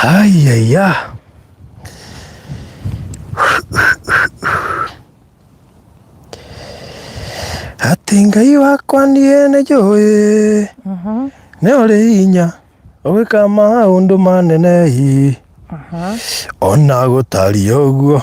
Haiya. Atĩ Ngai wakwa niĩ nĩ njũĩ nĩ ũrĩ hinya ũgĩka maũndũ manene ona gũtariĩ ũguo.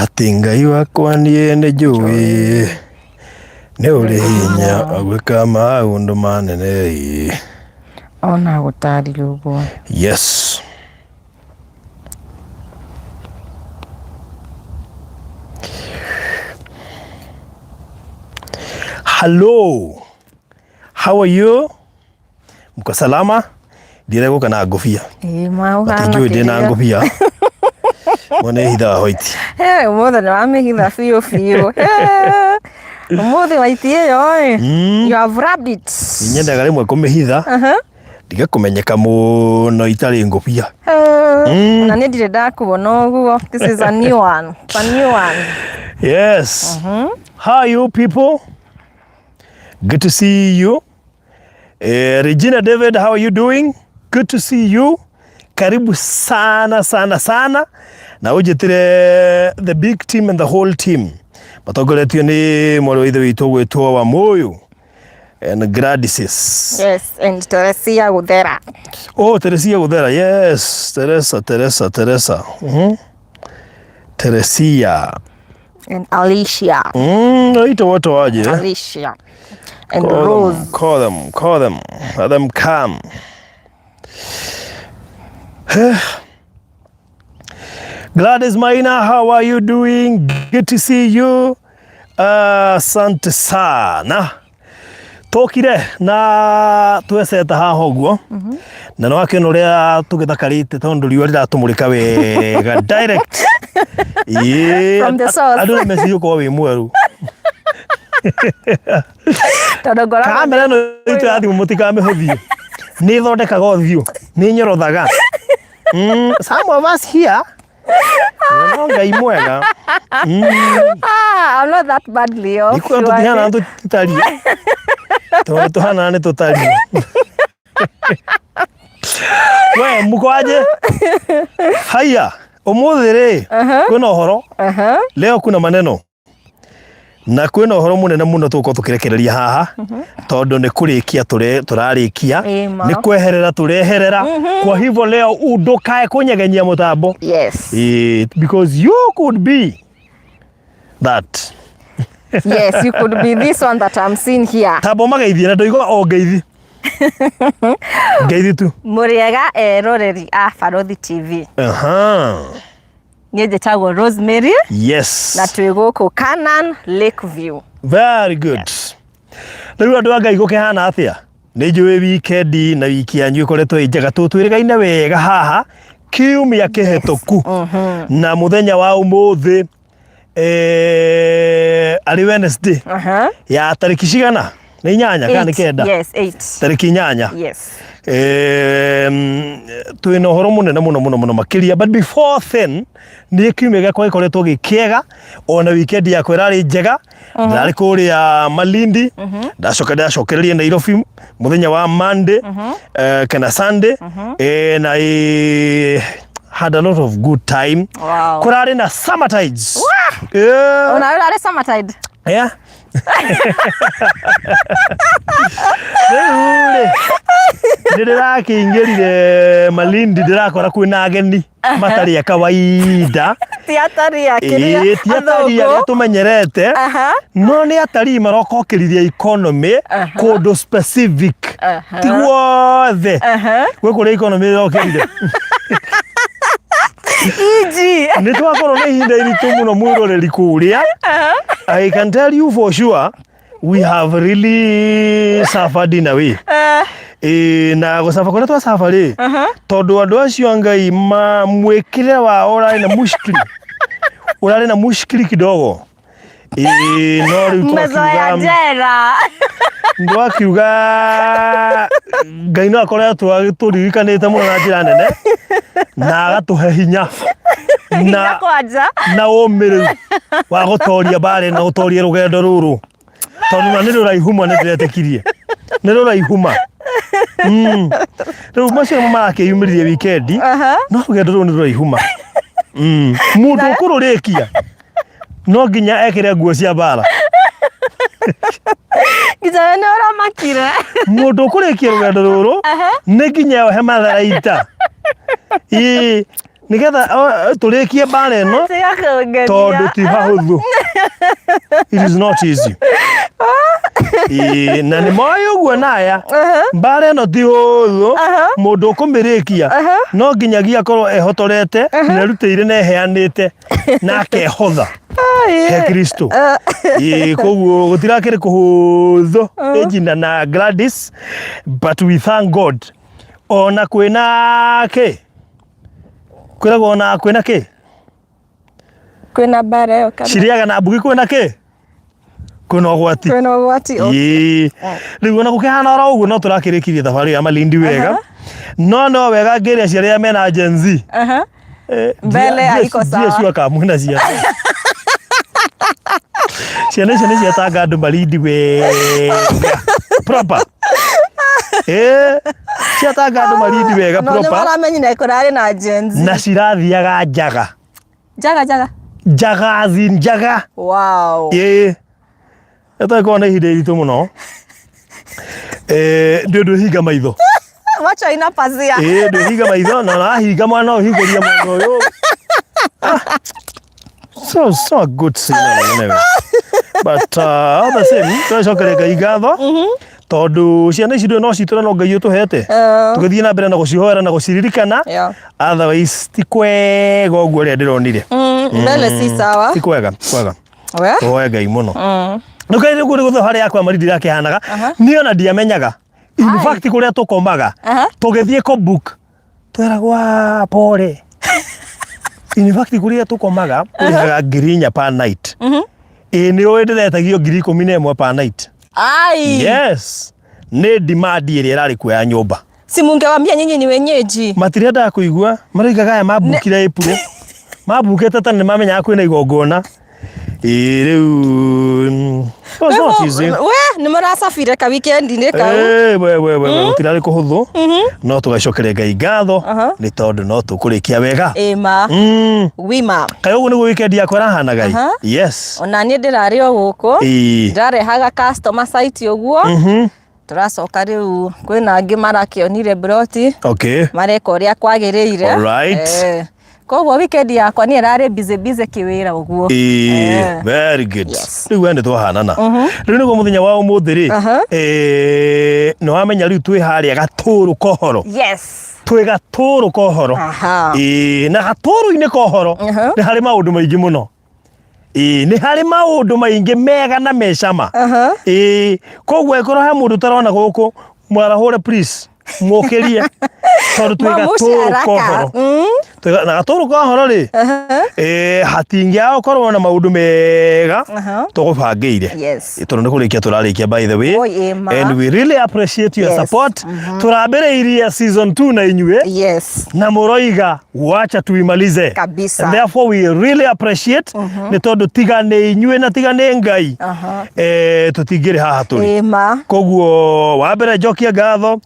Atĩ Ngai wakwa niĩ nĩ njũĩ nĩ ũrĩ hinya gwĩka maũndũ manene. Ona gũtariĩ ũguo. Yes. Hello. How are you? Mko salama? Ndire guka na ngobia. Ĩĩ ma ũhana Matinjũĩ ndĩ na kĩrĩa. ngobia. Mwene hithaga white. He, ũmũthĩ nĩ wamĩhitha biũ biũ. He, Ũmũthĩ waiti ĩyo ĩ. You have rubbed it. Nyendaga rĩmwe kũmĩhitha. Ndige kũmenyeka mũno itarĩ ngũbia. Na niĩ ndirĩ ndakuona ũguo. This is a new one. It's a new one. Yes. How are you people? Good to see you. Regina David, how are you doing? Good to see you. Karibu sana sana sana. Na ũnjĩtĩre the big team and the whole team. Matongoretio nĩ mwarĩ wa ithe witũ gwĩtwo Wamuyu and Gladys. Yes, and Teresia Guthera. Oh, Teresia Guthera. Yes, Teresa, Teresa, Teresa. Teresia. And Alicia. Waite wote waje. Alicia. And Call Rose. them, call them, call them. Let them come. Gladys Maina, how are you doing? Good to see you. Asante sana. Tokire na tweceta haha ũguo na nĩ wakĩona ũrĩa tũgĩthakarĩte tondũ riũa rĩratũmũrĩka wega direct. Ĩĩ, From the source. andũ nĩ meciria ũkorwo wĩ mwerũ. Tondũ ngoragwo Kamera ĩno itũ ya thimũ mũtikamĩhũthie. Nĩ ĩthondekaga ũthiũ, nĩ nyorothaga. Some of us here no Ngai mwega. Ah, I'm not that badly off. Ndikuga tũtihana tũtitariĩ. Tondũ tũhana nĩ tũtariĩ. We mko aje? Haya, ũmũthĩ rĩ kwĩna ũhoro. Leo kuna maneno na kwĩna ũhoro mũnene mũno tũgũkorwo tũkĩrekereria haha tondũ nĩ kũrĩkia tũrarĩkia Ĩĩ ma. nĩ kweherera tũreherera kwa hivyo leo ndũkae kũnyegenyia mũtambo. Yes. Because you could be that. Yes, you could be this one that I'm seeing here. Tambo mageithie na ndoiga o ngeithi ngeithi tu. Mũrĩega eroreri a Barothi TV. Niĩ njĩtagwo Rosemary. Yes. Na twĩ gũkũ Canaan Lakeview. Very good. Rĩu andũ a Ngai gũkĩhana atĩa? Nĩ njũĩ weekend na wiki yanyu ĩkoretwo ĩ njega tũtwĩrĩgaine wega haha kiumia kĩhetũku na mũthenya wa ũmũthĩ arĩ Wednesday ya tarĩki cigana? Nĩ 8 kana nĩ Eight. 9? Yes, 8. Tarĩki 8. Yes. Twĩna ũhoro mũnene mũno mũno mũno makĩria, but before then niĩ kiumia gĩakwa gĩkoretwo gĩ kĩega, ona weekend yakwa ĩrarĩ njega. Ndarĩ kũrĩa Malindi, ndacoka ndacokereria Nairobi mũthenya wa Monday kana Sunday, na I had a lot of good time. Wow. Kũrarĩ na summer tides. Yeah. Ona ũrarĩ summertide? Yeah. Rĩu rĩ, nĩ ndĩrakĩingĩrire Malindi ndĩrakora kwĩna ageni matarĩ a kawaida. Ti atarii a kĩrĩa, Ĩĩ, ti atarii arĩa athũngũ. tũmenyerete. No nĩ atarii maroka okĩririe economy kũndũ specific. Ti guothe. Gwĩ kũrĩa economy ĩrokĩrire. EG. Nĩ twakorwo na ihinda iritũ mũno mwĩroreri kũrĩa. I can tell you for sure we have really suffered in a way. Na gũcaba kũrĩa twacaba rĩ, tondũ andũ acio a Ngai ma mwĩkĩre wao ũrarĩ na mushkili. Ũrarĩ na mushkili kidogo. No rĩu Mmezoea twakiuga njera. Twakiuga Ngai no akoretwo agĩtũririkanĩte mũno na njĩra nene na agatũhe hinya Na kwanja. Na ũmĩrĩru wa gũtoria mbara na gũtoria rũgendo rũrũ, tondũ na nĩ rũraihu ma, nĩ ndĩretĩkirie nĩ rũraihu ma. Rĩu macio nĩmo marakĩyumĩririe wikendi. No rũgendo rũrũ nĩ rũraihu ma. Mũndũ ũkũrũrĩkia no nginya ekĩre nguo cia mbara. Nginya we nĩ ũramakire. Mũndũ ũkũrĩkia rũgendo rũrũ nĩ nginya ohe matharaita, ĩĩ, nĩgetha tũrĩkie mbara ĩno. Tiga kũngenia. Tondũ ti hahũthũ, it is not easy. Ĩĩ, na nĩ moĩ ũguo naya mbara ĩno ti hũthũ. Mũndũ ũkũmĩrĩkia no nginyagia akorwo ehotorete na erutĩire na eheanĩte na akehotha he Kristo. Ĩĩ, koguo gũtirakĩrĩ kũhũthũ, Regina na Gladys, but we thank God ona kwĩna kĩ kwĩragwo, ona kwĩna kĩ. Kwĩna mbara ĩyo kana Cirĩaga na mbugi, kwĩna kĩ, kwĩna ũgwati. Kwĩna ũgwati, okay. Ĩĩ, rĩu ona gũkĩhana oro ũguo no tũrakĩrĩkirie thabarĩ ya Malindi wega, no wega ngĩrĩa aciari arĩa mena Gen Z. Mbele haiko sawa. Ndiĩ sure kana mwĩna ciana. Ciana icio nĩ ciatanga andũ Malindi wega proper. Ciatanga andũ Malindi wega No nĩ proper. maramenyire kũrarĩ na Gen Z. Na cirathiaga njaga. Njaga njaga. Njaga as in njaga. Ĩĩ, ĩtagĩkorwo na ihinda iritũ mũno. Ndĩ ũndũ hinga maitho. Macho haina pazia. Ĩĩ, ndwĩhinga maitho na wahinga mwana ũhingũria mwena ũyũ. Ah, so a good scenario anyway. But all the same, tũracokeria Ngai ngatho tondũ ciana ici ndũĩ no citũre no Ngai ũtũhete. Tũgĩthiĩ na mbere na gũcihoera na gũciririkana. Otherwise ti kwega ũguo ũrĩa ndĩronire. Mbele si sawa. Ti kwega, ti kwega. We? Tũhoe Ngai mũno. Rĩu kaĩ rĩu nĩguo harĩa yakwa Malindi ĩrakĩhanaga. Niĩ ona ndiamenyaga. In fact, kũrĩa tũkomaga tũgĩthiĩ kũ book tweragwo, "Ah, pole." In fact, kũrĩa tũkomaga tũrĩhaga 4,000 per night. Ĩĩ, nĩ ũĩ ndĩretagio 11,000 per night. Ai. Yes, nĩ demand ĩrĩa ĩrarĩ kuo ya nyũmba. Si mungewambia nyinyi ni wenyeji. Matirendaga kũigua, maroigaga aya mambukire April, mambukĩte tene, nĩ mamenyaga kwĩna igongona. Ĩĩ, rĩu it was not easy. We nĩ mũracabire ka weekend-inĩ kau. Eh, we we we we gũtirarĩ kũhũthũ, no tũgacokeria Ngai ngatho nĩ tondũ no tũkũrĩkia wega. Ĩma. Wima. Kaĩ ũguo nĩguo weekend yakwa ĩrahanaga ĩ? Yes. Ona niĩ ndĩrarĩ o gũkũ. Ndĩrarehaga customer site ũguo. Tũracoka rĩu kwĩna angĩ marakĩonire broti. Mareka ũrĩa kwagĩrĩire. Koguo weekend yakwa niĩ ĩrarĩ busy busy kĩwĩra ũguo. Very good. Rĩu we nĩ twahanana. Rĩu nĩguo mũthenya wa ũmũthĩ rĩ, nĩ wamenya rĩu twĩ harĩa gatũrũ kohoro. Twĩ gatũrũ kohoro. Ĩĩ, na gatũrũ-inĩ kohoro nĩ harĩ maũndũ maingĩ mũno. Ĩĩ, nĩ harĩ maũndũ maingĩ mega na mecama. Ĩĩ, koguo angĩkorwo he mũndũ ũtarona gũkũ, mwarahũre please, mũkĩrie tondũ twĩ Mwamũce gatũrũ haraka. kohoro. Na gatũrũ kohoro rĩ, hatingĩaga gũkorwo na maũndũ mega tũgũbangĩire. Tondũ nĩ kũrĩkia tũrarĩkia, by the way. Oi, ĩma. And we really appreciate your support. Tũrambĩrĩirie season 2 na inyuĩ na mũroiga wacha tuimalize. Kabisa. And therefore we really appreciate, nĩ tondũ tiga nĩ inyuĩ na tiga nĩ Ngai, tũtingĩrĩ haha tũrĩ. Koguo wa mbere njokie ngatho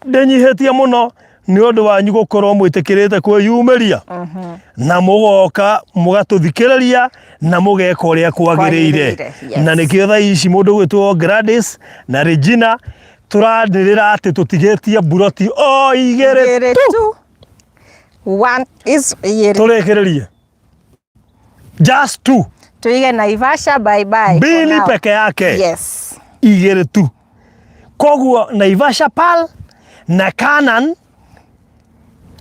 ndĩnyihĩtie mũno nĩ ũndũ wanyu gũkorwo mwĩtĩkĩrĩte kwĩyumĩria na mũgoka mũgatũthikĩrĩria na mũgeka ũrĩa kwagĩrĩire. Kwagĩrĩire, yes. Na nĩkĩo thaa ici mũndũ gwĩtwo Gladys na Regina tũranĩrĩra atĩ tũtigĩtie mburoti o igĩrĩ. Igĩrĩ tu. One is igĩrĩ. Tũrĩkĩrĩrie just two. Tuige Naivasha bye bye for Mbili now. peke yake. Igĩrĩ tu. Koguo Naivasha Pearl na Canaan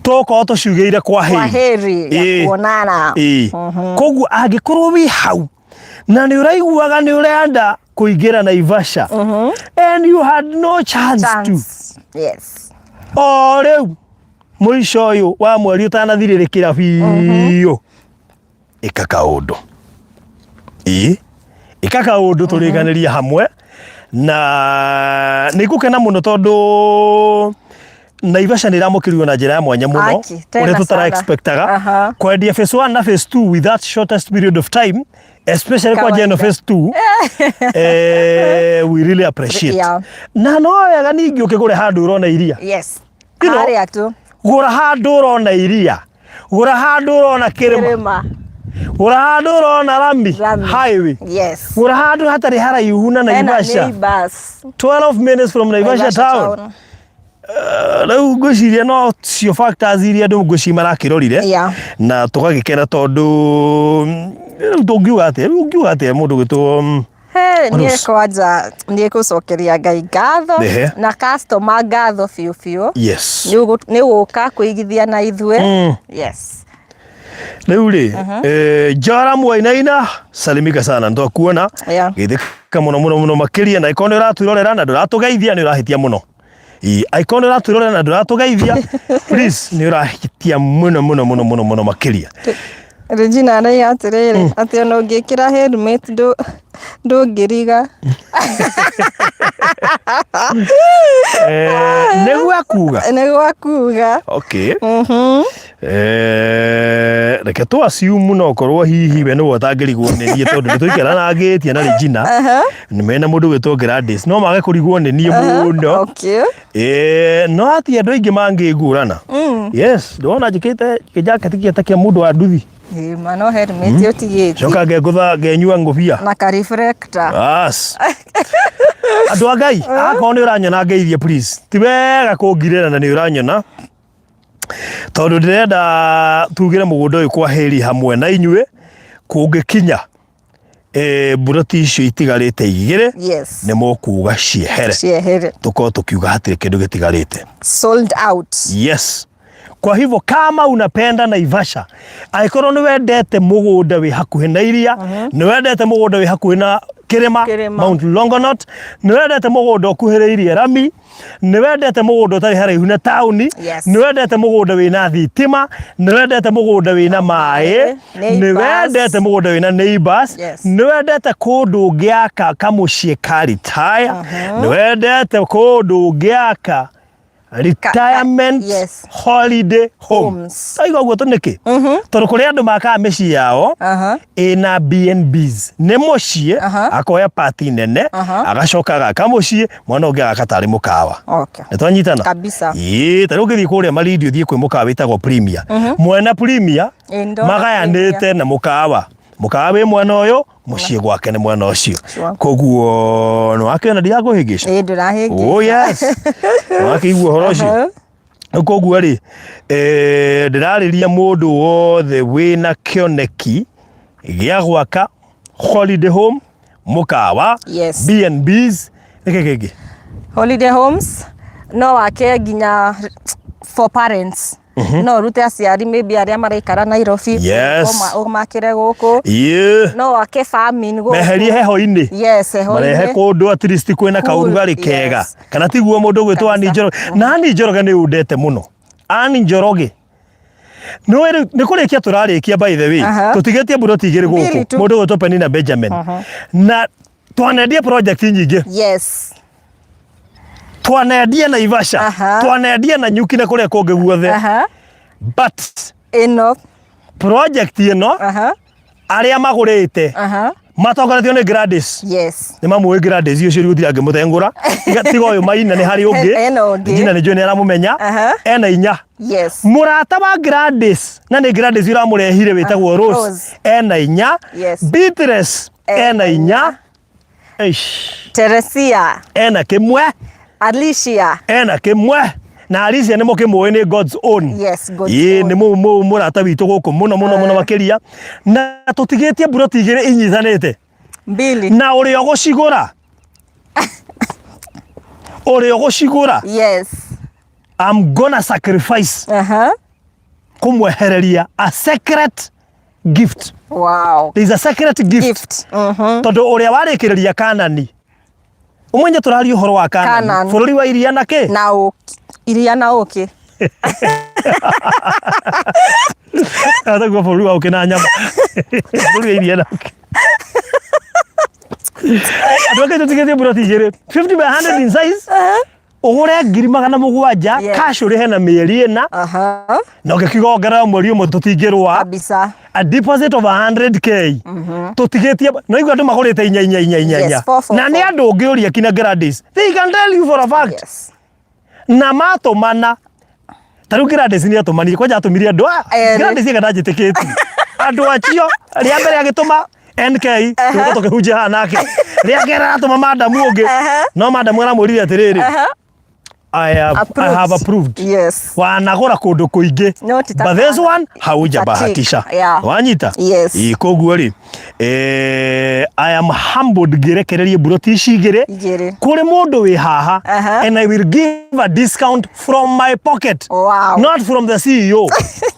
tũkorwo tũciugĩire kwa heri. Kwa heri ya kuonana. Ĩĩ. Koguo angĩkorwo wĩ hau na nĩ ũraiguaga nĩ ũrenda kũingĩra Naivasha and you had no chance, to Chance. O rĩu mũico ũyũ wa mweri ũtanathirĩrĩkĩra biũ, ĩka kaũndũ, ĩĩ, ĩka kaũndũ tũrĩkanĩrie hamwe, na nĩ ngũkena mũno tondũ Naivasha nä iramũkĩrirwo na njĩra ya mwanya mũno Aki, tena ũrĩa tũtara sana. expectaga Aha. kwendia phase 1 na phase 2 with that shortest period of time, especially kwa njia ĩno Kawaida. phase 2, we really appreciate. Na no wega ningĩ ũkĩgũre handũ ũrona iria. Harĩa tu. Gũra handũ ũrona iria, gũra handũ ũrona kĩrĩma, Kĩrĩma. Gũra handũ ũrona rami, Rami. highway. Gũra handũ hatarĩ haraihu na Hena Naivasha. neighbors. 12 minutes from Naivasha town. Rĩu ngwĩciria no cio factors iria andũ ngwĩciria marakĩrorire na tũgagĩkena tondũ rĩu tũngiuga atĩa, rĩu ũngiuga atĩa mũndũ gwĩtwo He, niĩ Rose? Kwanja nĩ gũcokeria Ngai ngatho na customer ngatho biũ biũ nĩ gũka kũigithia na ithuĩ. Rĩu rĩ, Joram Wainaina, salimika sana, nĩtwakuona. Geithĩka mũno mũno mũno makĩria, na ĩkorwo nĩ ũratwĩrorera na ndũratũgeithia nĩ ũrahĩtia mũno. Ĩ, angĩkorwo nĩ ũratwĩrorera na ndũratũgeithia, please, nĩ ũrahĩtia mũno mũno mũno mũno mũno makĩria. Regina araiga atĩrĩrĩ, atĩ ona ũngĩkĩra helmet ndũngĩriga. Nĩguo akuga. Nĩguo akuga. Okay. Reke tũ assume no korwo hihi we nĩwe ũtangĩrigwo nĩ niĩ tondũ nĩ tũikaranangĩtie na Regina. Nĩ mena mũndũ gwĩtwo Gladys, no mage kũrigwo nĩ niĩ mũno. No ati andũ aingĩ mangĩngũrana. Yes, ndĩrona njĩkĩte kĩjaketi kĩa kĩa mũndũ wa nduthi. Ĩ, ma no helmet ũtigĩtie. Coka ngengũtha ngenyua ngũbia. Na ka reflector. Bas. Andũ a Ngai, akorwo nĩ ũranyona ngeithie please. Ti wega kũngirĩra na nĩ ũranyona. Tondũ ndĩrenda tugĩre mũgũnda ũyũ kwa heri hamwe na inyuĩ kũngĩkinya mburoti icio itigarĩte igĩrĩ nĩ mũkuga ciehere. Ciehere. Tũkorwo tũkiuga hatirĩ kĩndũ gĩtigarĩte. Sold out. Yes. Kwa hivyo kama unapenda Naivasha, angĩkorwo nĩ wendete mũgũnda wĩ hakuhĩ na iria, nĩ wendete mũgũnda wĩ hakuhĩ na kĩrĩma, Kĩrĩma. Mount Longonot, nĩ wendete mũgũnda ũkuhĩrĩirie rami, nĩ wendete mũgũnda ũtarĩ haraihu na taũni, nĩ wendete mũgũnda wĩna thitima, nĩ wendete mũgũnda wĩna maĩ, nĩ Neighbors. wendete mũgũnda wĩna neighbors, nĩ wendete kũndũ ũngĩaka kamũciĩ ka retire, nĩ wendete kũndũ ũngĩaka retirement holiday home. Homes. Taiga ũguo tũ nĩkĩ? Tondũ kũrĩ andũ makaga mĩciĩ yao ĩna B&Bs, nĩ mũciĩ akoya pati nene, agacoka agaka mũciĩ mwana ũngĩ agaka tarĩ mũkawa. Nĩ twanyitana? Kabisa. Ĩĩ, ta rĩu ũngĩthiĩ kũrĩa Malindi ũthiĩ kwĩ mũkawa wĩtagwo Premier. Mwena Premier Ĩ, ndona magayanĩte na mũkawa. Mũkawa wĩ mwena ũyũ, mũciĩ gwake nĩ mwena ũcio. Koguo nĩ wakĩona ndirakũhĩngĩca? Ĩ, ndũrahĩngĩca. Oh yes. Nĩ wakĩigua ũhoro ũcio? Rĩu koguo rĩ, ndĩrarĩria mũndũ wothe wĩna kĩoneki gĩa gwaka holiday home, mũkawa, B&Bs, nĩkĩ kĩngĩ? Holiday homes no wake nginya for parents. No ũrute aciari maybe arĩa maraikara Nairobi, ũmakĩre gũkũ. No wake farming gũkũ. Meherie heho-inĩ. Yes, heho-inĩ. Marehe kũndũ at least kwĩna Cool, kaũrugarĩ kega. Kana tiguo mũndũ ũgwĩtwo Ann Njoroge. Na Ann Njoroge nĩ ũndete mũno. Ann Njoroge. Nĩ rĩu nĩ kũrĩkia tũrarĩkia by the way. Tũtigĩtie mburoti igĩrĩ gũkũ. Mbili tu. Mũndũ ũgwĩtwo Penina Benjamin. Na twanendia project nyingĩ. Twanendia Naivasha. Twanendia Nanyuki na kũrĩa kũngĩ guothe. But Ĩno. project ĩno arĩa magũrĩte matongoretio nĩ Gladys. Nĩ mamũĩ Gladys ũcio rĩu gũtirĩ angĩmũtengũra. Tiga ũyũ Maina nĩ harĩ ũngĩ. Ena ũngĩ. Gina nĩ njũĩ nĩ aramũmenya. Ena inya. Mũrata wa Gladys na nĩ Gladys ũramũrehire wĩtagwo Rose. Rose. Ena inya. Beatrice ena inya. Eish. Teresia. Ena kĩmwe. Alicia. Ena kĩmwe. Na Alicia nĩ mũkĩmũĩ nĩ God's own. Yes, God's Ĩĩ, own. nĩ mũrata witũ gũkũ mũno mũno mũno makĩria. Na tũtigĩtie mburoti igĩrĩ inyitanĩte. Mbili. Na ũrĩa ũgũcigũra. Ũrĩa ũgũcigũra. I'm gonna sacrifice. Kũmwehereria a secret gift. Wow. There is a secret gift. Gift. Tondũ ũrĩa warĩkĩrĩria Kanani. Ũmenye tũraria ũhoro wa Kanani. Kanani. Bũrũri wa iria na kĩ? Na ũkĩ. Iria na ũkĩ. Ataguo bũrũri wa ũkĩ na nyama. Bũrũri wa iria na ũkĩ. Andũ ake tũtigĩtie mburoti igĩrĩ. 50 by 100 in size. Ũgũre 700,000 cash, ũrĩhe na mĩeri 4 na ũngĩkiuga ongerera mweri ũmwe tũtingĩrũa. Kabisa. A deposit of 100K tũtigĩtie no igua andũ magũrĩte inya inya inya inya inya. Four, four, Na nĩ four. andũ ũngĩũria kinya Gladys, they can tell you for a fact. Na matũmana ta rĩu Gladys nĩ atũmanire kwanja atũmire andũ a Erĩ. Gladys ega ndanjĩtĩkĩtie andũ acio rĩa mbere agĩtũma NK tũgũka tũkĩhunjia haha nake, rĩa kerĩ aratũma madamu ũngĩ no madamu aramwĩrire atĩrĩrĩ, I have approved. Wanagũra kũndũ kũingĩ No ti ta but this kana. one haujabahatisha. Wanyita? Yes. Ĩ, koguo rĩ I am humbled ngĩrekererie mburoti ici igĩrĩ Igĩrĩ. kũrĩ mũndũ wĩ haha and I will give a discount from my pocket, not from the CEO,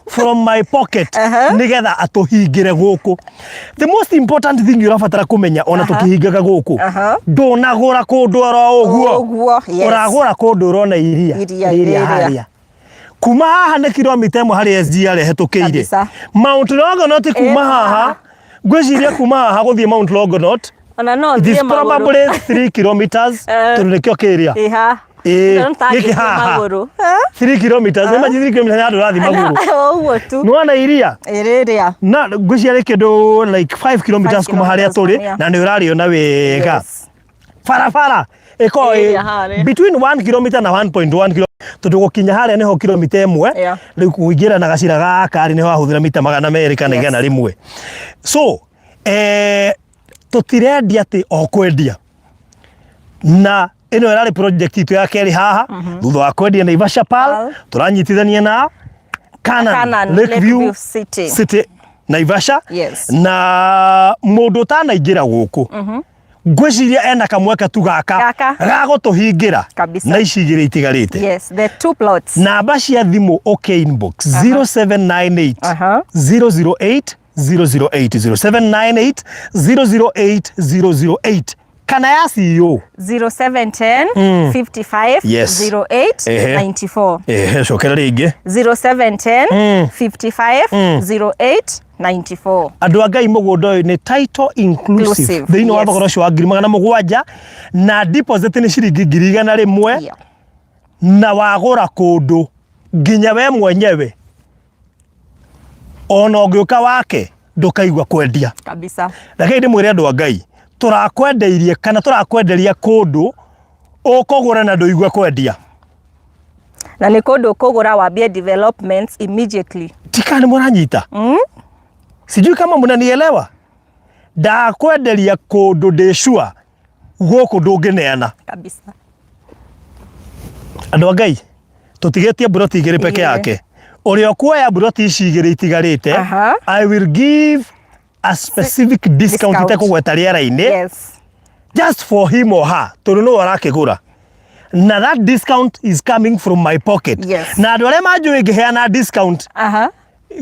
from my pocket, nĩgetha atũhingĩre gũkũ. The most important thing ũrabatara kũmenya ona tũkĩhingaga gũkũ, ndũnagũra kũndũ oro ũguo. Ũguo, yes. Ũragũra kũndũ ũrona iria Iria rĩrĩa rĩrĩa. harĩa kuma haha nĩ kilomita 1 harĩ SGR ĩhetũkĩire. Mount Longonot kuma Ĩ, haha ngwĩciria kuma haha gũthiĩ Mount Longonot Ona no it is thiĩ magũrũ. probably 3 kilometers tondũ nĩkĩo kĩrĩa Ĩha. Ĩ, No gĩkĩ tangĩthiĩ haha. magũrũ. 3 kilometers, imagine 3 kilometers nĩ handũ ũrathiĩ magũrũ. Ũguo tu. Nĩwona iria Ĩrĩrĩa. na ngwĩciria rĩ kĩndũ like 5 kilometers kuma harĩa kilometers tũrĩ kuma na nĩ ũrarĩona wega. Barabara ĩkoragwo Ĩrĩa ĩ harĩa. between 1 kilometer na 1.1 kilo tondũ gũkinya harĩa nĩho kilomita 1. Rĩu kũingĩra na gacĩra gaka rĩ nĩho wahũthĩra mita 200 kana 100. So tũtirendia atĩ o kwendia na ĩno ĩrarĩ project itũ ya kerĩ haha thutha wa kwendia Naivasha Pearl. Pearl. Tũranyitithania na Canaan, Canaan, Lakeview Lakeview City. City Naivasha. Na mũndũ ũtanaingĩra gũkũ ngwĩciria ena kamweke tu gaka Gaka. ga gũtũhingĩra Kabisa. na ici igĩrĩ itigarĩte. Yes, the two plots. Namba cia thimũ ũkĩ inbox 0798 008 008, 0798 008 008 kana ya CEO 0710 55 08 94. Ehe, cokera rĩngĩ. 0710 55 08 94. Andũ a Ngai, mũgũnda ũyũ nĩ title inclusive Inclusive, thĩinĩ wa thogora ũcio wa 700,000 na deposit nĩ ciringi 100,000. Na wagũra kũndũ nginya we mwenyewe ona ũngĩũka wake ndũkaigua kwendia. Kabisa. Rekei ndĩmwĩre andũ a Ngai, tũrakwendeirie kana tũrakwenderia kũndũ ũkũgũra na ndũigue kwendia. Na nĩ kũndũ ũkũgũra wambie developments immediately. Tika nĩ mũranyita, sijui kama mnanielewa. Ndakwenderia kũndũ ndĩ sure gũkũ ndũngĩneana. Kabisa. Andũ a Ngai, tũtigĩtie mburoti igĩrĩ peke Igĩrĩ. yake. Ũrĩa ũkuoya mburoti ici igĩrĩ itigarĩte, I will give a specific discount Discount. itekũgweta rĩera-inĩ just for him or her tondũ nĩwe ũrakĩgũra na that discount is coming from my pocket. Na andũ arĩa manjũĩ ngĩheana discount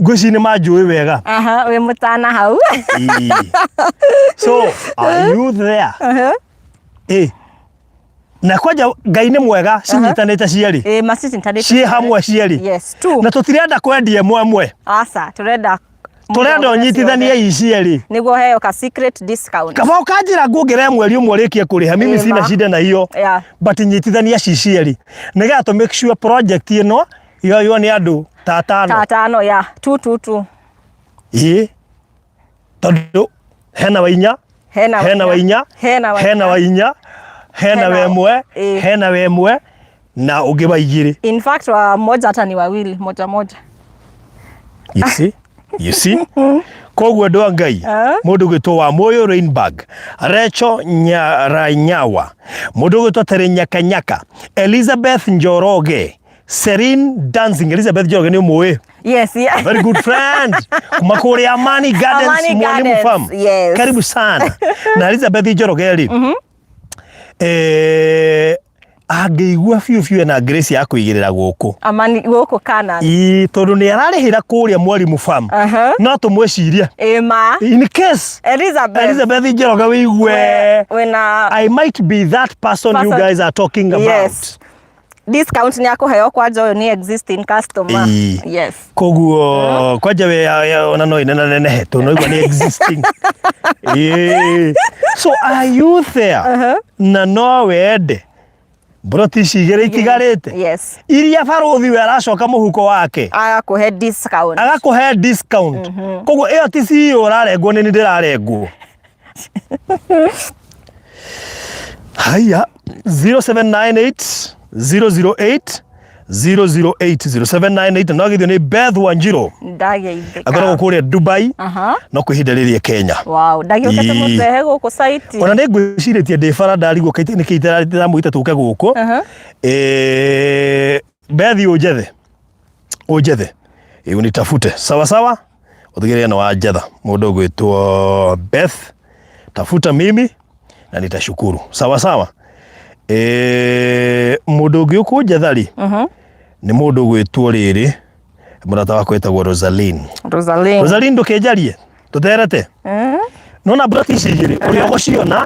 ngwĩciria nĩ manjũĩ wega. Aha, wĩ mũtana hau. Ĩĩ. So are you there? Ĩ, na kwanja Ngai nĩ mwega cinyitanĩte cierĩ. Ĩ, macicintanĩte Ciĩ hamwe cierĩ. Yes, two. Na tũtirenda kwendia ĩmwe ĩmwe. Aca, tũrenda Tũrenda ũnyitithanie ici cierĩ nĩguo heo ka secret discount. Kaba ũkanjĩra nguongerera mweri ũmwe ũrĩkie kũrĩha, mimi Ĩ, sina ma. shida na hiyo. But nyitithania ci cierĩ nĩgetha tũ make sure project ĩno yoywo nĩ andũ ta atano. Ta atano, ya two two two. Ĩ, tondũ hena wa inya, hena hena wa inya, hena wa hena wa inya, hena wa ĩmwe, Ĩ. hena wa ĩmwe na ũngĩ wa igĩrĩ. In fact, wa moja hata ni wawili, moja moja. You see? You see? Koguo andũ a Ngai, mũndũ gwĩtwo wa Moyo Rainbag, Recho Nyaranyawa, mũndũ gwĩtwo Tere Nyakanyaka, Elizabeth Njoroge, Serene Dancing. Elizabeth Njoroge nĩ ũmũĩ? Yes, yeah. Very good friend kuma kũrĩa Amani Gardens, Amani Mwalimu Gardens, Farm. Yes. Karibu sana. Na Elizabeth Njoroge rĩ, angĩigua biũ biũ ena grace ya kũigĩrĩra gũkũ. Amani gũkũ kana Ĩ, tondũ nĩ ararĩhĩra kũrĩa Mwalimu Farm. No tũmwĩcirie Ĩma. in case Elizabeth. Elizabeth Njoroge wĩigue wĩna I might be that person you Person. guys are talking about. Yes, discount nĩ akũheo kwanja ũyũ nĩ existing customer. Ĩĩ. Koguo kwanja we ona no inena nenehe tondũ no igua nĩ existing. Ĩĩ. So are you there na no wende Mburoti ici igĩrĩ itigarĩte. Yes. Iria barũthi we aracoka mũhuko wake. Agakũhe discount. Agakũhe discount. Koguo ĩyo ti CEO ũrarengwo nĩ niĩ ndĩrarengwo. Haya 0798 008 008 0798 no githio nĩ Beth Wanjiru Ndageithĩka. akoragwo kũrĩa Dubai Aha. no kwĩ ihinda rĩrĩ e Kenya. Wow, ndagiũkĩte Ii. mũtrehe gũkũ site. Ona nĩ ngwĩcirĩtie ndĩ bara ndarigwo nĩkĩ itaramwĩta tũke gũkũ. Aha. Eh, Beth ũnjethe ũnjethe Ĩ, unitafute sawa sawa ũtigĩrĩre nĩ wanjetha mũndũ ũgwĩtwo Beth tafuta mimi na nitashukuru sawa sawa. Eh, mũndũ ũngĩ ũkũnjetha rĩ nĩ mũndũ ũgwĩtwo rĩrĩ mũrata wakwa wĩtagwo Rosaline. Rosaline. Rosaline ndũkĩnjarie tũterete nona broti ici igĩrĩ ũrĩa ũgũciona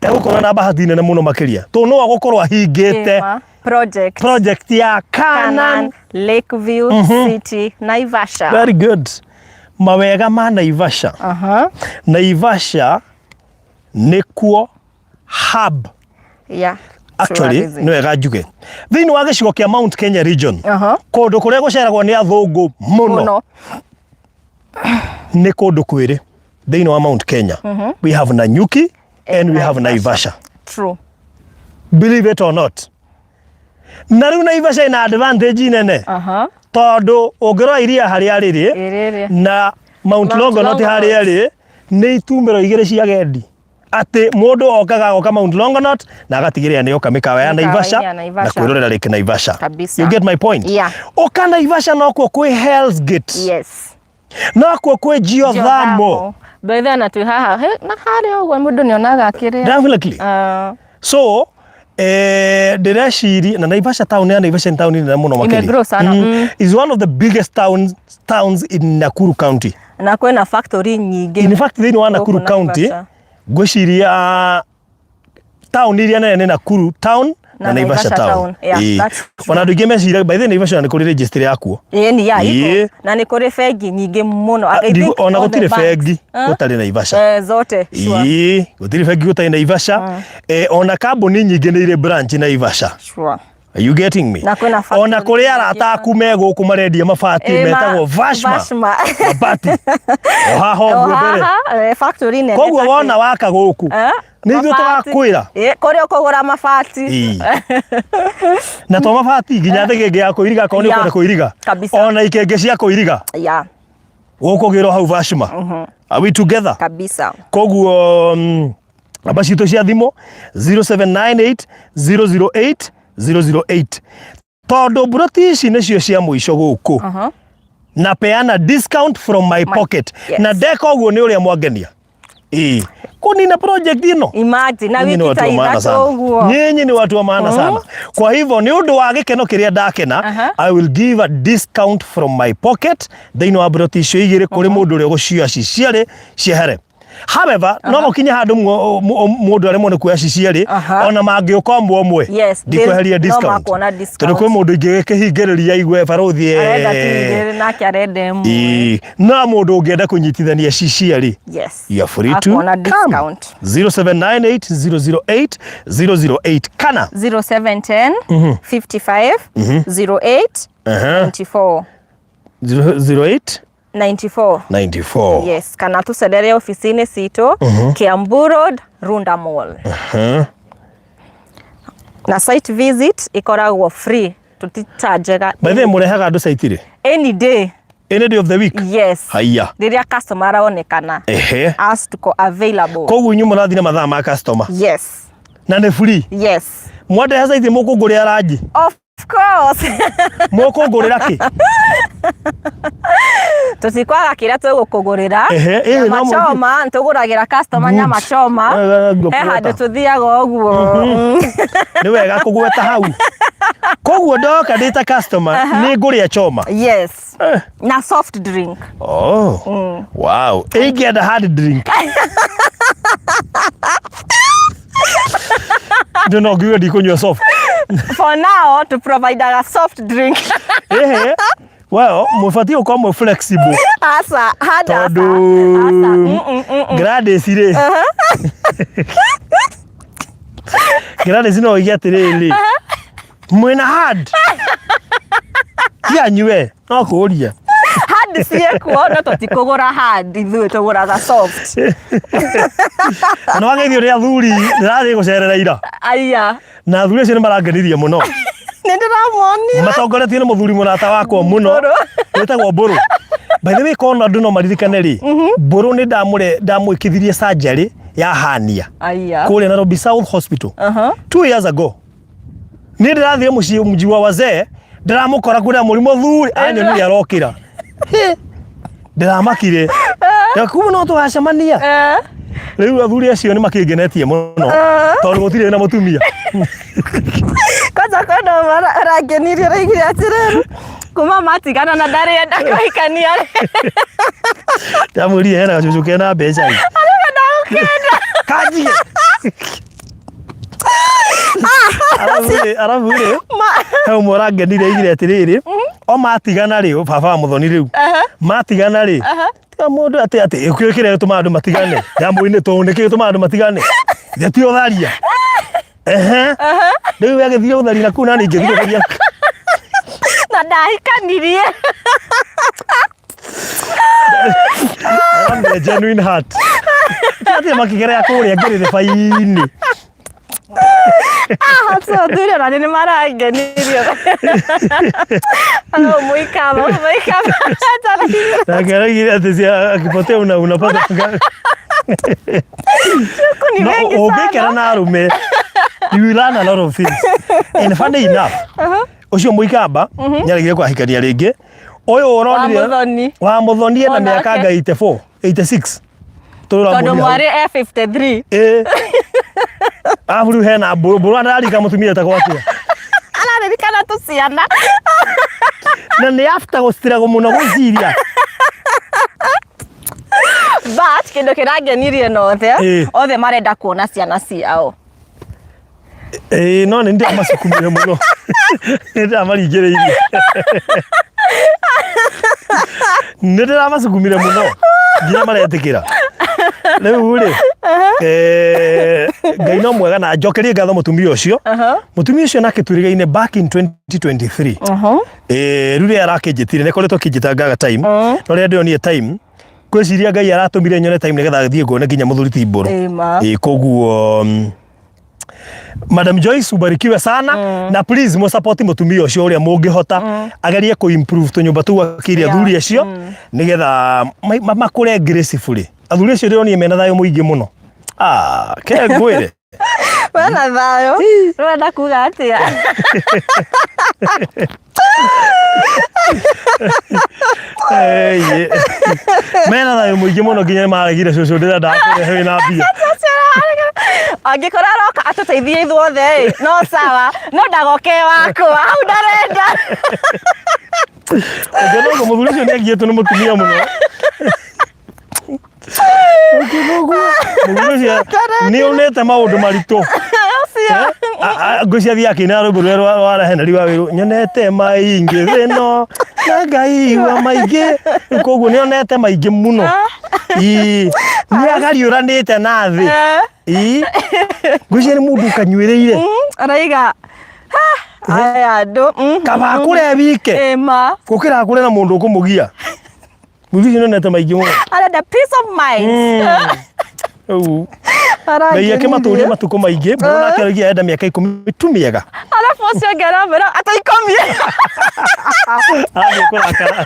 egũkorwo na bahati nene mũno makĩria tondũ no agũkorwo ahingĩte Ĩma. Project. project ya Canaan. Canaan Lakeview City Naivasha. Very good. Mawega ma Naivasha. Aha. Naivasha nĩkuo hub Yeah. actually Tourism. nĩ wega njuge thĩinĩ wa gĩcigo kĩa Mount Kenya region Aha. kũndũ kũrĩa gũceragwo nĩ athũngũ mũno Mũno. nĩ kũndũ kwĩrĩ thĩinĩ wa Mount Kenya. We have Nanyuki and we have Naivasha. True. Believe it or not. Na rĩu Naivasha ina advantage nene Aha. tondũ ũngĩrora iria harĩa rĩrĩ Ĩrĩrĩ. na Mount Mount Longonot Longonot. harĩa rĩ nĩ itumĩro igĩrĩ cia agendi atĩ mũndũ okaga agoka Mount Longonot na agatigĩrĩra nĩ oka mĩkawa ya Mĩkawa-inĩ Naivasha ya na Naivasha. kwĩrorera Lake Naivasha. Kabisa. You get my point? Yeah. Ũka Naivasha nokuo kwĩ Hell's Gate. Yes. Nokuo kwĩ Geothermal. Bethe na twĩ haha he, na harĩa ũguo mũndũ nĩonaga akĩrĩa. Definitely. Ah, So ndĩreciria na Naivasha town ya Naivasha nĩ taũni nene mũno makĩria. Imegrow sana, Is one of the biggest towns in Nakuru County. na kwĩna factory nyingĩ. In fact thĩinĩ wa Gũkũ Nakuru County Naivasha. ngwĩciria town iria nene nĩ Nakuru town na Na Naivasha Naivasha town. town. Yeah, Ĩĩ. that's true. Ona andũ aingĩ meciragia by the way Naivasha nĩ kũrĩ registry yakuo. Ĩĩ ni ya Ĩĩ. iko. Na nĩ kũrĩ bengi nyingĩ mũno. I think Ona all the gũtirĩ banks. bengi Eh? gũtarĩ Naivasha. Eh, zote. Sure. Ĩĩ, gũtirĩ bengi gũtarĩ Naivasha. Ona kambuni nyingĩ nĩ irĩ branch Naivasha. Sure. Are you getting me? Na kwĩna factory Ona kũrĩ arata aku me gũkũ marendia mabati Ĩĩ, metagwo Vashma. Vashma. Mabati. O haha O ũguo mbere. haha, factory nene. Koguo ta wona waka gũkũ Eh? nĩ ithuĩ Mabati. tũgakwĩra. Ĩĩ, kũrĩa ũkũgũra mabati. Ĩĩ. Na to mabati nginya thĩgĩngĩ ya kũiriga akorwo nĩ Yeah. ũkwenda kũiriga. Kabisa. Ona ikĩngĩ cia kũiriga Yeah, gũkũgĩrwo hau Vashma. Are we together? kabisa. Koguo namba citũ cia thimũ 0798 008 008 tondũ mburoti ici nĩcio cia mũico gũkũ Aha. na peana discount from my pocket yes. na ndeka ũguo nĩ ũrĩa mwangenia ĩĩ kũnina project ĩno Imagine na Nyinyi nĩ wiki watu ta wa maana ithatũ sana. ũguo. Nyinyi ni watu wa maana sana. Kwa hivyo nĩ ũndũ wa gĩkeno kĩrĩa ndakena Aha. I will give a discount from my pocket thĩinĩ wa mburoti icio igĩrĩ kũrĩ mũndũ ũrĩa ũgũcioya ci cierĩ ciehere. However, no gũkinye handũ mũndũ aremwo nĩ kuoya ci cierĩ Aha. ona mangĩũka ũmwe ũmwe Yes, ndikweheria no discount makuona discount. tondũ kwĩ mũndũ ingĩgĩkĩhingĩrĩria aigue barũthi Arenda tu igĩrĩ nake arenda ĩmwe. Ĩĩ. No mũndũ ũngĩenda kũnyitithania ci cierĩ Yes. You are free to Akuona come. discount. 0798 008 008 kana 0710 55 08 94 08 94. 94. Yes, kana tucerere ofici-inĩ citũ Kiambu Road, Runda Mall. Na site visit ikoragwo free, tũtichargega By the way, mũrehaga andũ site rĩ? any day. Any day of the week? Yes. Haiya. Rĩrĩa customer aronekana. Ehe. As tuko available. Koguo inyuĩ mũrathiĩ na mathaa ma customer. Yes. Na nĩ free. Yes. Mwandehe site mũkũngũrĩra ranji. Of course. Mũkũngũrĩra kĩ? Tũtikwaga kĩrĩa tũgũkũgũrĩra. Ehe, ĩĩ, Nyama no mũthiĩ. choma, nĩtũgũragĩra customer Good. nyama choma. Wega, He ngũkũgweta. handũ tũthiaga ũguo. Nĩ wega kũgweta hau. Koguo ndoka ndĩ ta customer nĩ ngũrĩa choma. Yes. Eh. Na soft drink. Oh. Wow. Ingĩenda hard drink. Ndio no ngiuga ndikũnyua soft. For now, to provide a soft drink. Ehe. Well, mũbatiĩ gũkorwo mwĩ flexible Asa, hard asa. tondũ Asa. Gladys rĩ Gladys no oige atĩrĩrĩ, mwĩna hard tianyu we no kũũria. Hard ciĩkuo no tũtikũgũra hard, ithuĩ tũgũraga soft. Na nĩ wageithio nĩ athuri ndĩrathiĩ gũcerera ira. Aya. Na athuri acio nĩ marangenirie mũno. Nĩ ndĩramonire. Matongoretio nĩ mũthuri mũrata wakwa mũno Mbũrũ. wĩtagwo Mbũrũ. By the way, korwo andũ no maririkane rĩ, Mbũrũ nĩ ndamũre ndamwĩkithirie surgery ya hernia Aya. kũrĩa Nairobi South Hospital 2 years ago. Niĩ ndĩrathiĩ mũciĩ mji wa wazee, ndĩramũkora kwĩna mũrimũ thuri anyonire arokĩra. Hĩ, ndĩramakire. Kuma no tũgacemania. Rĩu athuri acio nĩ makĩngenetie mũno tondũ gũtirĩ na mũtumia. Kwanza kwenda arangenirie araigire atĩrĩrĩ, kuma matigana na ndarĩenda kũhikania. Ndamwĩrire hena gacucu kena mbeca ĩ. Arauga ndagũkenda. Kanjige. Arabu rĩ, he ũmwe ũrangenire aigire atĩrĩrĩ, o matigana rĩ, baba wa Mũthoni rĩu, matigana rĩ, tiga mũndũ atĩ atĩ kĩrĩa kĩrĩa gĩtũmaga andũ matigane, ndamũini tondũ nĩkĩo gĩtũmaga andũ matigane, ithe ti ũtharia. Ehe. Rĩu we agĩthiĩ ũtharia na kũu nani ingĩthiĩ gũtharia. Na ndahikanirie. Arambe genuine heart. Atĩ makĩgerera kũrĩa ngĩrĩrĩba-inĩ. Acio athuri ona nĩ marangenirie. Ano mũikamba, mũikamba. Nake araugire atĩ cia akipotea una unapata Huku ni No, wengi ũngĩikara sana. na arũme you will learn a lot of things and funny enough, ũcio mũikamba nĩaregire kũhikania rĩngĩ. Ũyũ ũronire Wa Mũthoni. Wa Mũthoni ena Onake. mĩaka anga 84, 86. Tondũ mwarĩ e 53. Ĩĩ, arabu rĩu hena mbũrũ. Mbũrũ ndararika mũtumia etagwo atĩa. Araririkana tũciana. Na nĩ after gũcitiragwo mũno gwĩciria. But kĩndũ kĩrangenirie na othe, othe marenda kuona ciana ciao. Ĩĩ, no nĩ ndĩramacukumire mũno, nĩ ndĩramaringĩrĩirie, nĩ ndĩramacukumire mũno nginya maretĩkĩra. Rĩu rĩ, Ngai no mwega na njokerie ngatho mũtumia ũcio. Mũtumia ũcio nake twĩrĩgaine back in 2023. Rĩu rĩrĩa arakĩnjĩtire, nĩ akoretwo akĩnjĩta ngaga time, no rĩrĩa ndĩronire time, ngwĩciria Ngai aratũmire nyone time nĩgetha thiĩ nguone nginya mũthuri ti Mbũrũ. Ĩĩ ma. Ĩĩ, koguo Madam Joyce, ubarikiwe sana na please mu support mutumia ũcio ũrĩa mũngĩhota, agerie kũ improve tũnyũmba tũu akĩire athuri acio nĩgetha makũre gracefully. Athuri acio ndĩronire mena thayũ mũingĩ mũno. Ah, ke ngwĩre. Wena thayũ. Ũrenda kuga atĩa? Ĩĩ. Mena thayũ mũingĩ mũno nginya nĩ maregire cũcũ ndĩrenda kũrehe wĩna mbia. Angĩkorwo aroka atũteithie ithuothe ĩ, no sawa, no ndagoke wakwa hau ndarenda. Ũngĩona ũguo mũthuri ũcio nĩ agiĩtwo nĩ mũtumia mũno. Ũngĩona ũguo mũthuri ũcio nĩ onete maũndũ maritũ. Ũcio. Ngwĩciria athiĩ akĩina rwĩmbo rũrĩa rwa Henry wa Wĩrũ, nyonete maingĩ thĩno na ngaigua maingĩ. Rĩu koguo nĩ onete maingĩ mũno. Ĩĩ, nĩ agariũranĩte na thĩ. Ĩĩ, ngwĩciria nĩ mũndũ ũkanyuĩrĩire. Araiga aya andũ Kaba akũre wike Ĩ ma. Gũkĩra akũre na mũndũ ũkũmũgia. Mũthuri ũcio nĩonete maingĩ mũno. Arenda peace of mind. Rĩu Ngai akĩmatũrie matukũ maingĩ. Mbũrũ nake araugire arenda mĩaka 10 tu mĩega. Arabu ũcio ũngĩ aramwĩra ata 10. Arathiĩ kũrakara.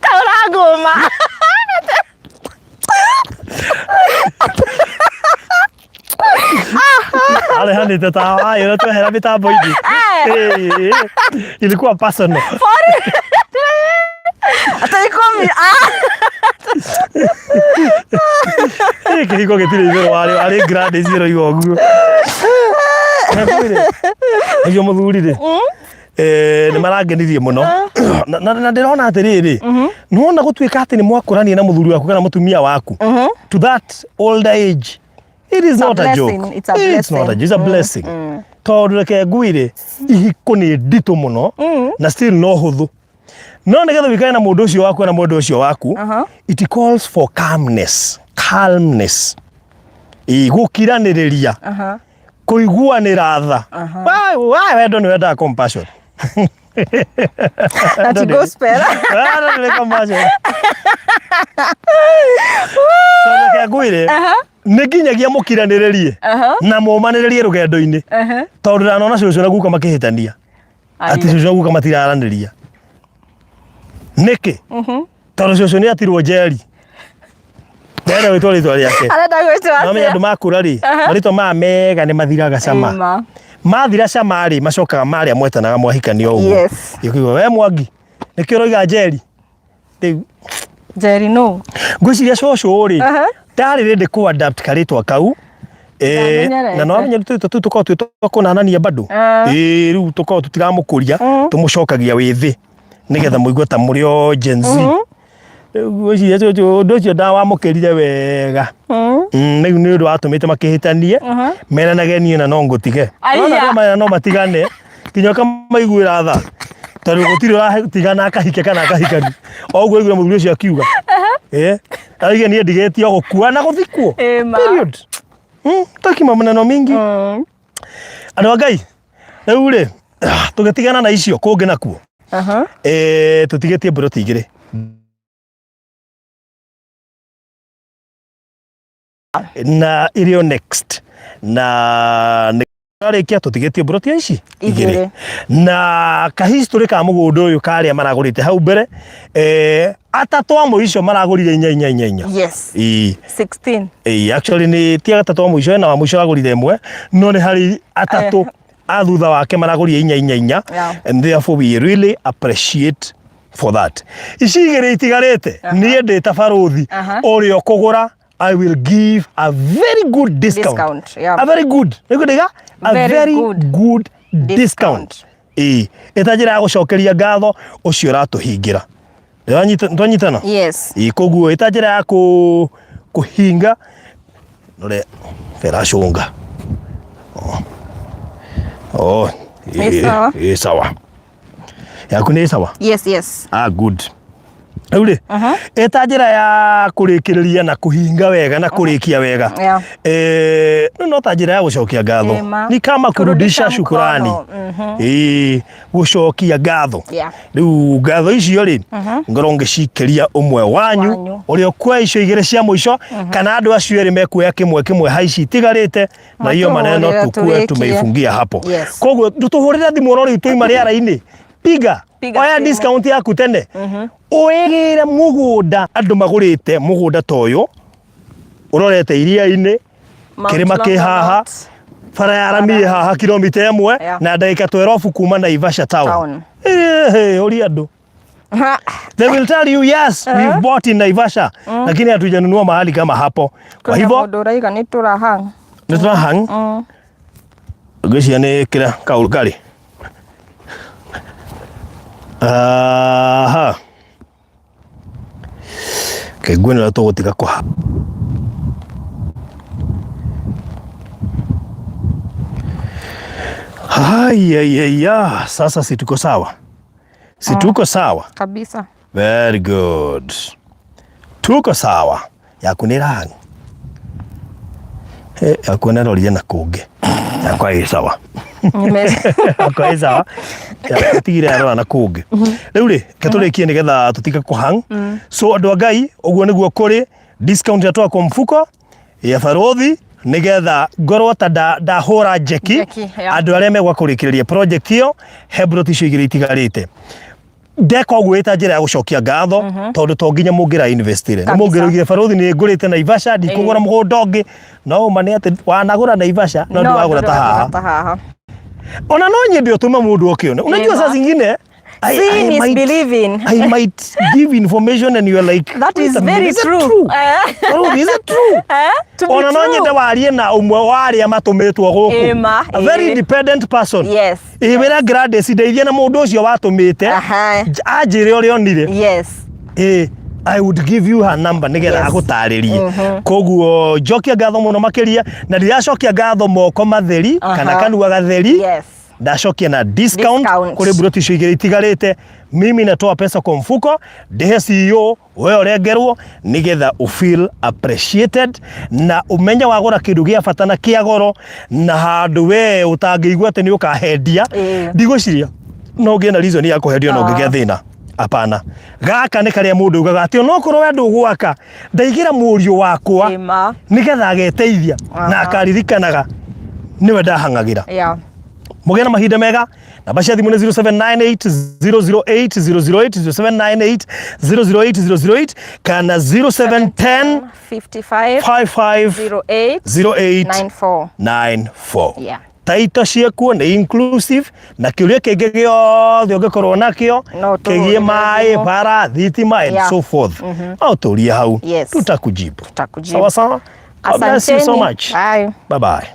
Ta ũrangũma. Arehanĩte ta wayo ũrĩa twehera mĩtambo-inĩ. Ĩĩ, ilikuwa personal. Ata 10. Ah. Ĩ, kĩhiko gĩtirĩ igũrũ warĩ warĩ Gladys ĩroiga ũguo. Nakwĩre, ũcio mũthuri rĩ, nĩ marangenirie mũno na ndĩrona atĩrĩrĩ, nĩwona gũtuĩka atĩ nĩ mwakũrania na mũthuri waku kana mũtumia waku to that older age, it is a not a blessing. joke. It's a It's not a blessing. joke, it's a blessing, tondũ reke ngwĩre, ihiko nĩ nditũ mũno na still no hũthũ, no nĩgetha wĩikare na mũndũ ũcio waku na mũndũ ũcio waku, it calls for calmness, calmness. Ĩ, gũkiranĩrĩria. Kũiguanĩra tha. Wa wendo nĩ wendaga compassion. Na ti gospel. Wendo nĩ compassion. Tondũ reke ngwĩre, nĩ nginyagia mũkiranĩrĩrie na mũmanĩrĩrie rũgendo-inĩ, tondũ ndanona cũcũ na guka makĩhĩtania atĩ cũcũ na guka matiraranĩria. Nĩkĩ? Tondũ cũcũ nĩ atirwo njeri, ndĩrenda gwĩtwo rĩtwa rĩake. Arenda gwĩtwo Mamenya atĩa? andũ makũra rĩ, marĩtwa maya mega nĩ mathiraga cama. Ĩma. Mathira cama rĩ, macokaga marĩa mwetanaga mwahikania ũguo. Ũkĩigua we Mwangi, nĩkĩo ũroiga njeri rĩu? Njeri no. Ngwĩciria cũcũ rĩ, ndarĩ rĩndĩ kũ adapt karĩtwa kau. Ndamenyerete. Na no amenye tũrĩtwa tũu tũkoragwo twĩ twa kũnanania bado. Ĩĩ, rĩu tũkoragwo tũtiramũkũria, tũmũcokagia wĩthĩ nĩgetha mũigue ta mũrĩ o Gen Z. Rĩu ngwĩciria cũcũ ũndũ ũcio ndawamũkĩrire wega. Rĩu nĩ ũndũ watũmĩte makĩhĩtanie, meranage niĩ na no ngũtige. Aya. Nona arĩa marera no matigane nginya ũkamaiguĩra tha, tondũ gũtirĩ ũratigana akahike kana akahikani. O ũguo aiguire mũthuri ũcio akiuga, aige niĩ ndigĩtie o gũkua na gũthikwo. Ĩma. Period. Taki maneno mingi. Andũ a Ngai, rĩu rĩ, tũgĩtigana na icio kũngĩ nakuo, tũtigĩtie mburoti igĩrĩ na irio next na nĩ arĩkia tũtigĩtie mburoti ici igĩrĩ. Igĩrĩ. Na kahistory ka mũgũnda ũyũ karĩa maragũrĩte hau mbere, atatũ a mũico maragũrire inya inya inya inya. Ĩĩ. 16. Ĩĩ, actually nĩ ti atatũ a mũico, ena wa mũico aragũrire ĩmwe, no nĩ harĩ atatũ a thutha wake maragũrire inya inya inya. And therefore we really appreciate for that. Ici igĩrĩ itigarĩte, niĩ ndĩ ta barũthi ũrĩa ũkũgũra, I will give a very good discount. Discount, yeah. A very good. Nĩguo ndĩga? A Very very good good discount. Ĩĩ, ĩta njĩra ya gũcokeria ngatho ũcio ũratũhingĩra. Twanyitana? Yes. Ĩĩ, koguo ĩta njĩra ya kũhinga nore feracũnga. Oh. Oh, Ĩ sawa. Ĩ sawa. Yaku nĩ sawa? Yes. Ah, good. Rĩu rĩ, ĩta njĩra ya kũrĩkĩrĩria na kũhinga wega na kũrĩkia wega. Rĩu no ta njĩra ya gũcokia ngatho. Ĩma. Ni kama kurudisha Kurudisha shukurani. mkono. Ĩĩ, gũcokia ngatho. Rĩu ngatho icio rĩ, ngorwo ngĩcikĩria ũmwe wanyu Wanyu. ũrĩa ũkuoya icio igĩrĩ cia mũico, kana andũ acio erĩ mekuoya kĩmwe kĩmwe ha ici itigarĩte, na hiyo maneno Matũhũrĩre tukue tũrĩkie. tumeifungia hapo. Koguo ndũtũhũrĩre thimũ oro rĩu tũima rĩara-inĩ, piga Piga oya simu. discount yaku tene, ũĩgĩre mũgũnda. Andũ magũrĩte mũgũnda ta ũyũ ũrorete iria-inĩ, Mount kĩrĩma kĩ haha, Longonot. bara ya rami ĩ haha kilomita 1 na ndagĩka 12 kuma Naivasha town. Town. Ũria andũ. They will tell you yes, we've bought in Naivasha, lakini hatujanunua mahali kama hapo. Kwa Kwĩna hivyo mũndũ ũraiga nĩ tũrahang. nĩ tũrahang. Ngwĩciria nĩ kĩrĩa kaũndũ karĩ. Aha. Kĩnguo nĩ tũgũtiga kũha. Haiya, sasa si tuko sawa? Si tuko sawa? Kabisa. Very good. Tuko sawa. Yaku nĩ rangi. Yaku nĩrorire na kũngĩ. Yakwa ĩ sawa. Yakwa ĩ sawa. Yaku tigire yarora na kũngĩ. Rĩu rĩ, reke tũrĩkie nĩgetha tũtige kũhang. So andũ a Ngai, ũguo nĩguo kũrĩ discount yatoa kwa mfuko ya barothi nĩgetha ngorwo ta ndahũra njeki Njeki, yeah. andũ arĩa megwa kũrĩkĩrĩria project ĩyo he mburoti icio igĩrĩ itigarĩte. Ndeka ũguo ĩta njĩra ya gũcokia ngatho, tondũ to nginya mũngĩra investire nĩ Kabisa. mũngĩrũgire barothi nĩ ngũrĩte Naivasha, ndikũgũra mũgũnda ũngĩ. No ũma nĩ atĩ wanagũra Naivasha no ndũragũra ta haha. Ta haha. Ona no nyende ũtũme mũndũ oke one. Unajua Ĩma. saa zingine Seeing is believing. I might give information and you are like, That wait is a minute, very is it true. true? Barothi, is it true? To be Ona no true. nyende warie na ũmwe wa arĩa matũmĩtwo gũkũ. Ĩma, A very ĩĩ. independent person. Yes. Ĩ wĩra Gladys, ndeithia na mũndũ ũcio watũmĩte anjĩre ũrĩa onire. Ĩ, I would give you her number nĩgetha agũtarĩrie. Koguo njokia ngatho mũno makĩria, na ndiracokia ngatho moko matheri kana kanua gatheri. Ndacokia na discount, Discount. Kũrĩ mburoti icio igĩrĩ itigarĩte. Mimi natoa pesa kwa mfuko, ndĩhe CEO, we ũrengerwo, nĩgetha ũ feel appreciated na ũmenye wagũra kĩndũ gĩa bata na kĩa goro na handũ we ũtangĩigua atĩ nĩ ũkahendia. Ndigwĩciria no ũgĩe na reason ya kũhendio na ũngĩgĩa thĩna. Apana, gaka nĩ karĩa mũndũ ugaga atĩ onokorwo we ndũgwaka, ndaigĩra mũriũ wakwa Ĩma. nĩgetha ageteithia na akaririkanaga nĩwe ndahang'agĩra. Mũgĩe na mahinda mega. Namba cia thimũ nĩ 0798 008 008, 0798 008 008 kana 0710 55 55 08 08 94. 94. Yeah. Taito ciĩkuo nĩ inclusive, na kĩũria kĩngĩ gĩothe ũngĩkorwo nakĩo No kĩgiĩ tũhũrĩre maĩ, thimũ. bara, thitima and so forth, no tũrie hau. Tutakujibu. Tutakujibu. Sawa sawa. God bless you so Asanteni. much. Bye. Bye bye.